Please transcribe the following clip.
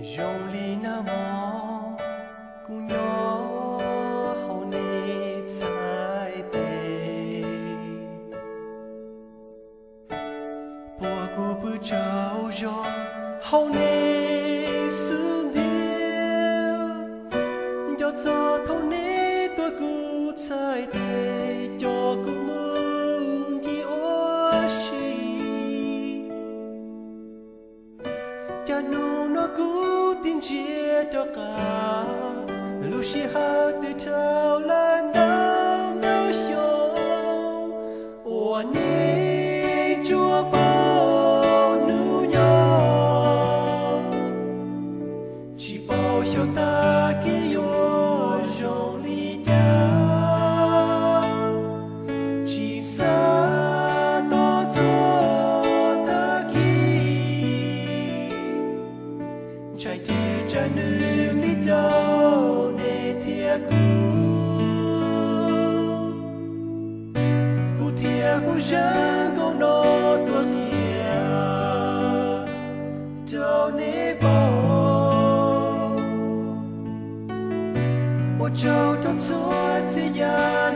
Zoo li nag hmo kuv nyob hauv nej txhais tes, puas kuv pw tsaug zog hauv nej xub ntiag. Nco txog thaum nej tuav kuv txhais tes coj kuv mus ncig ua si. Cas hnub no kuv tig ntsia rov qab lub sij hawm twb dhau lawm ntau ntau xyoo uas nej tsuas paub hnub nyoog. Tsis paub xyov tag kis yuav zoo li cas, tsis xav tos txog tag kis. Ntshai twb tsam nws li rau nej thiab kuv, kuv thiaj hu zaj nkauj no tuaj qhia rau nej paub. Ua tsaug rau txhua txhia yam